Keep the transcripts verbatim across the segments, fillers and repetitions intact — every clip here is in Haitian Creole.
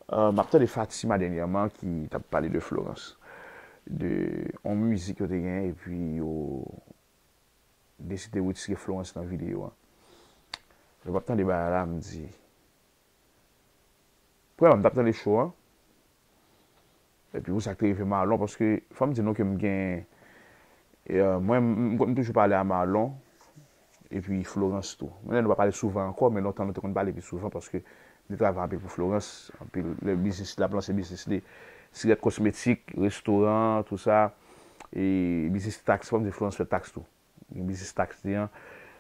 Uh, m ap tande Fatima dènyèman ki t ap pale de Florence, de yon mizik yo te genyen, epi yo deside retire Florence nan videyo a. Lè m ap tande bagay la, m di, premyèman, m t ap tande cho a. Epi pou sa k te rive Marlon, paske fò m di nou ke m gen, e, mwen, m, m, m toujou pale a Marlon, epi Florence tou. Men nou pa pale souvan ankò, men lontan nou te konn pale pi souvan, paske m te travay anpil pou Florence, anpil, lè biznis, l ap lanse biznis li, sirèt kosmetik, restoran, tou sa, e biznis taks, fò m di Florence fè taks tou. Gen biznis taks li an,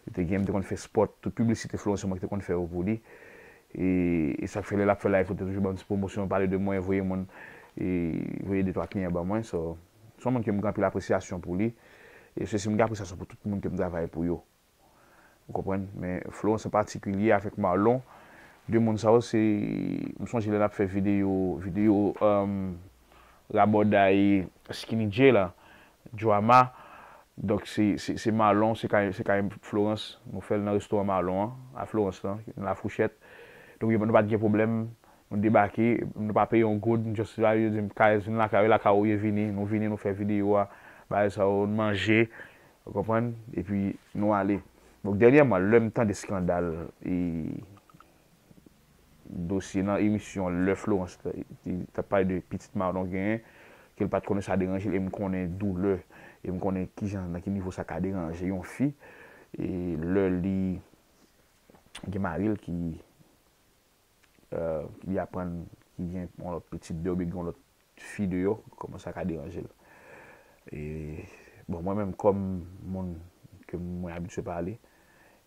li te gen, m te konn fè spot, tout piblisite Florence mwen ki te konn fè yo pou li. E, e sa k fè lè l ap fè live, li te toujou ban m ti pwomosyon, pale de mwen, voye moun, e voye de twa kliyan ban mwen. So, se yon moun ke m gen anpil apresyasyon pou li. E se si m gen apresyasyon pou tout moun ke m travay pou yo. Ou konprann? Men Florence an patikilye avèk Marlon, de moun sa yo, se, m sonje lè n ap fè videyo, videyo, um, rabòday Skinny J la, Drama. Donk, se, se, se Marlon, se kay, se kay Florence. Nou fè l nan restoran Marlon an, a Florence lan, nan La Fourchette. Donk, nou pa t gen pwoblèm. Nou debake, nou pa peye yon goud, nou just la, yo di m, "Kay, vin lakay, lakay ou ye, vini." Nou vini, nou fè videyo a, bagay sa yo, nou manje, ou konprann? Epi, nou ale. Donk, dènyèman, lè m tande eskandal, e, dosye nan emisyon lè Florence t, t, t ap pale de pitit Marlon genyen, ke l pa t konnen sa deranje l, e m konnen doulè, e m konnen kijan, nan ki nivo sa ka deranje yon fi, e lè li gen mari l ki, e, li aprann ki gen yon lòt pitit deyò, oubyen gen yon lòt fi deyò, kòman sa ka deranje l. E, bon, mwen menm kòm moun ke mwen abitye pale,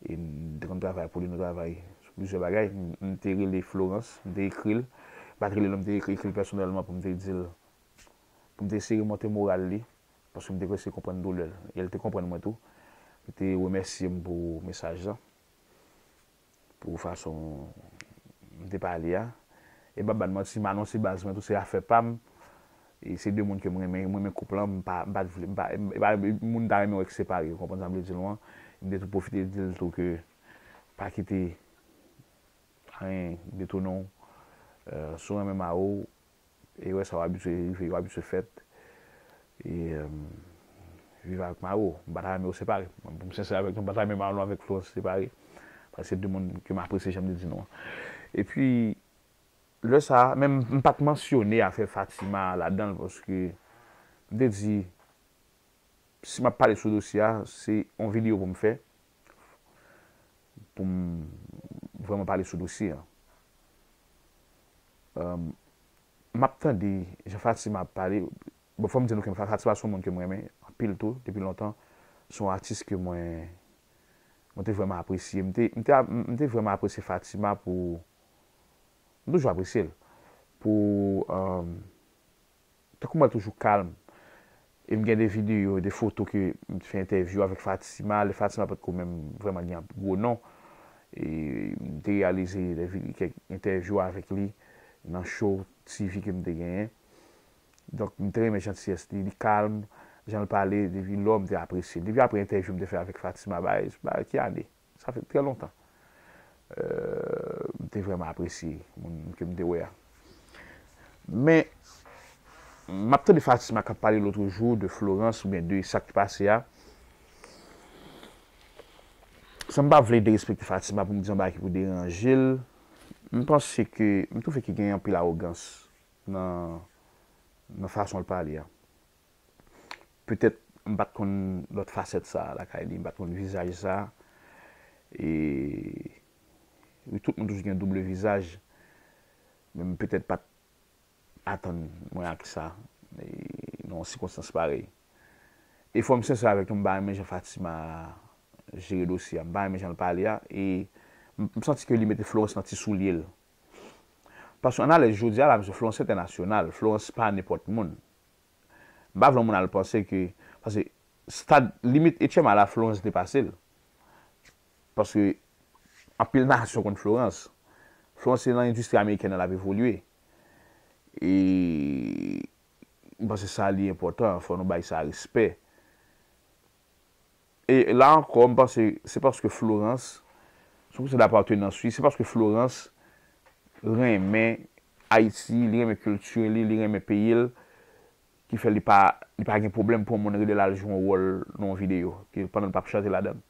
e m te konn travay pou li, nou travay sou plizyè bagay. M, m te rele Florence, m te ekri l, m pa t rele l non, m te ekri, ekri l pèsonèlman pou m te di l, pou m te eseye remonte moral li, paske m te eseye konprann doulè l. E l te konprann mwen tou. Li te remèsye m pou mesaj lan, pou fason m te pale a. E m p ap ba n manti, Manon se baz mwen tou, se afè pa m. E se de moun ke m renmen, m renmen koup lan, m pa, m pa t vle, m pa, m pa, moun ta renmen wè k separe, ou konprann sa m vle di nou an. M te tou pwofite di l tou ke pa kite anyen detounen w. E, si w renmen mari w, erè sa yo abitye rive, yo abitye fèt. E, e, viv avèk mari w. M pa ta renmen yo separe. Mwen, pou m sensè avèk nou, m pa ta renmen Marlon avèk Florence separe. Paske se de moun ke m apresye, jan m te di nou an. Epi, lè sa a, men m, m pa t mansyone afè Fatima ladan l, paske m te di, si m ap pale sou dosye a, se yon videyo pou m fè, pou m vrèman pale sou dosye a. E, m ap tande jan Fatima ap pale. Bon, fò m di nou ke Fatima se yon moun ke m renmen anpil tou, depi lontan. Se yon atis ke mwen, mwen te vrèman apresye. M te, m te, m te vrèman apresye Fatima pou, m toujou apresye l. Pou, e, tankou mwen toujou kalm. E m gen de videyo, de foto ke m te fè entèvyou avèk Fatima, lè Fatima potko menm vrèman gen gwo non. E m te reyalize de vi-, kèk entèvyou avèk li nan show T V ke m te genyen. Donk, m te renmen jantiyès li, li kalm, jan l pale, depi lò m te apresye l. Depi apre entèvyou m te fè avèk Fatima, bay, bay ki ane? Sa fè trè lontan. E, m te vrèman apresye moun ke m te wè a. Men, m ap tande Fatima k ap pale lòt jou de Florence oubyen de sa k pase a. San m pa vle derespekte Fatima pou m di yon bagay ki pou deranje l, m panse ke, m twouve ke gen anpil awogans nan, nan fason l pale a. Petèt, m pa t konn lòt fasèt sa a lakay li, m pa t konn vizaj sa a. E, wi, tout moun toujou gen doub vizaj, men m petèt pa t atann mwen ak sa, e, nan yon sikonstans parèy. E fò m sensè avèk nou, m pa renmen jan Fatima jere dosye a, m pa renmen jan l pale a, e m, m santi ke li mete Florence nan ti soulye l. Paske ann alèz jodi a la, mesye, Florence se entènasyonal, Florence pa nenpòt moun. M pa vle yon moun al panse ke, paske stad, limit H M A la, Florence depase l. Paske anpil nasyon konn Florence. Florence se nan endistri amerikèn nan l ap evolye. E m panse sa li enpòtan, fò nou bay sa respè. E la ankò, m panse se paske Florence, se yon kesyon dapatenans, wi, se paske Florence renmen Ayiti, li renmen kilti li, li renmen peyi l, ki fè li pa, li pa gen pwoblèm pou yon moun rele l al jwe yon wòl nan yon videyo, ke pandan l p ap chante ladan l.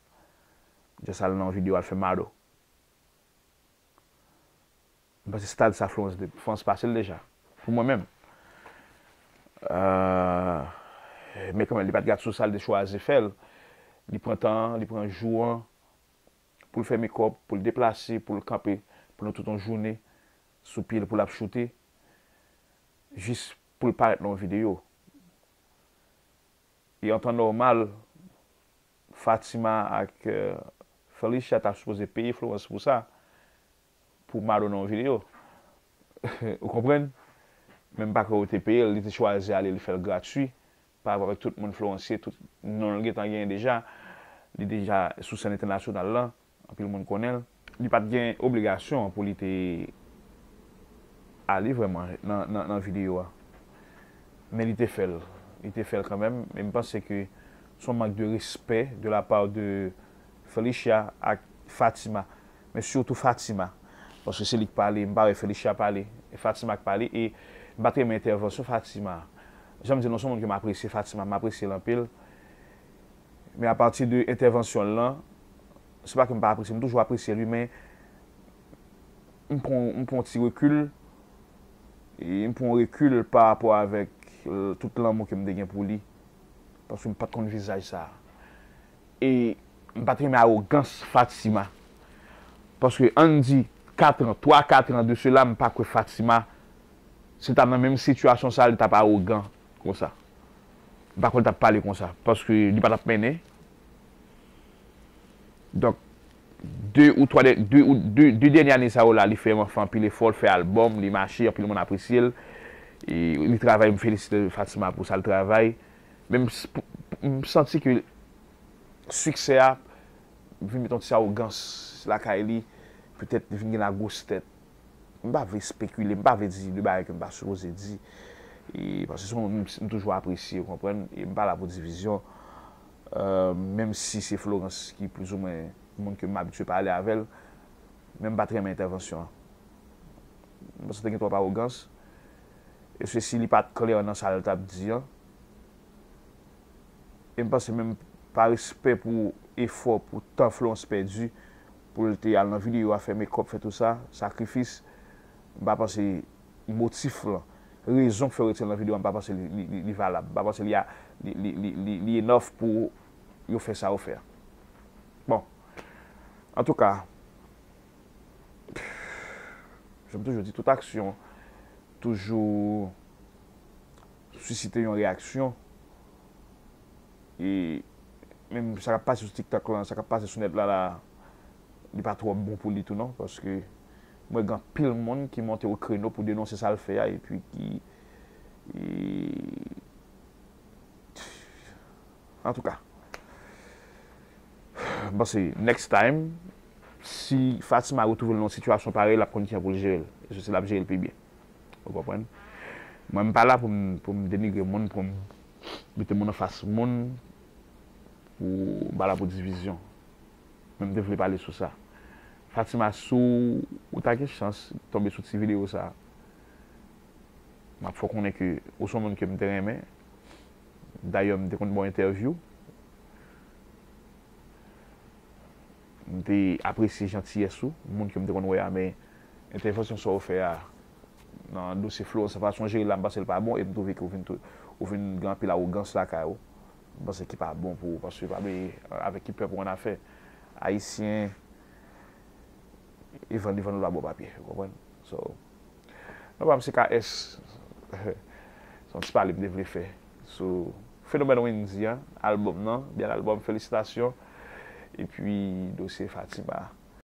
Just al nan yon videyo, al fè mado. M panse stad sa Florence, Florence pase l deja. Pou mwen menm. Euh, men kanmenm, li pa t gad sou sa, li te chwazi fè l. Li pran tan an, li pran jou an pou l fè mekòp, pou l deplase, pou l kanpe pandan tout yon jounen sou pye l pou l ap choute, jis pou l parèt nan yon videyo. E an tan nòmal, Fatima ak euh, Felicia ta sipoze peye Florence pou sa, pou Mado nan yon videyo. Ou konprann? Men m pa kwè yo te peye l, li te chwazi ale, li fè l gratui, pa rapò avèk tout moun Florence ye, tout non l gentan genyen deja, li deja sou sèn entènasyonal lan, anpil moun konnen l. Li pa t gen obligasyon pou li te ale vrèman nan, nan, nan videyo a. Men li te fè l. Li te fè l kanmenm. E m panse ke se yon mank de respè de la part de Felicia ak Fatima. Men sitou Fatima. Paske se li k pale, m pa wè Felicia pale. E Fatima k pale. E m pa t renmen entèvansyon Fatima. Jan m di nou, se yon moun ke m apresye, Fatima, m apresye l anpil. Men apati de entèvansyon l lan, se pa ke m pa apresye, m toujou apresye l, wi, men m pran, m pran yon ti rekil, e m pran yon rekil pa rapò avèk euh, tout lanmou ke m te gen pou li, paske m pa t konn vizaj sa. E m pa t renmen awogans Fatima, paske ann di kat an, twa, kat an de sela, m pa kwè Fatima, si l ta nan menm sitiyasyon sa, li t ap awogan konsa. M pa kwè l t ap pale konsa, paske li pa t ap mennen. Donk, de ou twa dè- de, ou, de, de dènye ane sa yo la, li fè, fè anpil efò, l fè albòm, li mache, anpil moun apresye l. E li travay, m felisite Fatima pou sa l travay. Men m, s- pou- m santi ke siksè a vin met yon ti awogans lakay li, petèt li vin gen lagwostèt. M pa vle espekile, m pa vle di de bagay ke m pa sipoze di. E, paske se yon moun m, m toujou apresye, ou konprann? E m pa la pou divizyon. Euh, menm si se Florence ki plizoumwen moun ke m abitye pale avè l, men m pa t renmen entèvansyon an. M panse te gen twòp awogans. E se si li pa t klè nan sa l t ap di an. E m panse menm pa respè pou efò, pou tan Florence pèdi, pou l te al nan videyo a, fè mekòp, fè tout sa, sakrifis, m pa panse motif lan, rezon k fè yo retire l nan videyo a, m pa panse li, li, li, li valab. M pa panse li, a- li, li, li, li, li enough pou yo fè sa yo fè a. Bon, antouka, jan m toujou di, tout aksyon toujou sisite yon reyaksyon. E menm sa k ap pase sou TikTok lan, sa k ap pase sou nèt la, la, li pa twò bon pou li tou non, paske m wè gen anpil moun ki monte o kreno pou denonse sa l fè a, epi ki, e, antouka, m panse next time, si Fatima retwouve l nan yon sitiyasyon parèy, l ap konn kijan pou l jere l. E se l ap jere l pi byen. Ou konprann? Mwen, m pa la pou m, pou m denigre moun, pou m mete moun anfas moun, pou m pa la pou divizyon. Men m te vle pale sou sa. Fatima, si w ta gen chans tonbe sou ti videyo sa, m ap fè w konnen ke ou se yon moun ke m te renmen. Dayè, m te konn ba w entèvyou. M te apresye jantiyès ou, moun ke m te konn wè a, men entèvansyon sa w fè a nan dosye Florence, fason w jere l la, m panse l pa bon, e m twouve ke w vin tou, ou vin gen anpil awogans lakay ou. M panse ki pa bon pou ou, paske pa bliye avèk ki pèp ou annafè. Ayisyen, e vann, e vann ou pa bò papye, ou konprann? So, non, pa m se K S. Se yon ti pale m te vle fè sou fenomèn Wendy an, albòm nan, bèl albòm, felisitasyon. Epi dosye Fatima.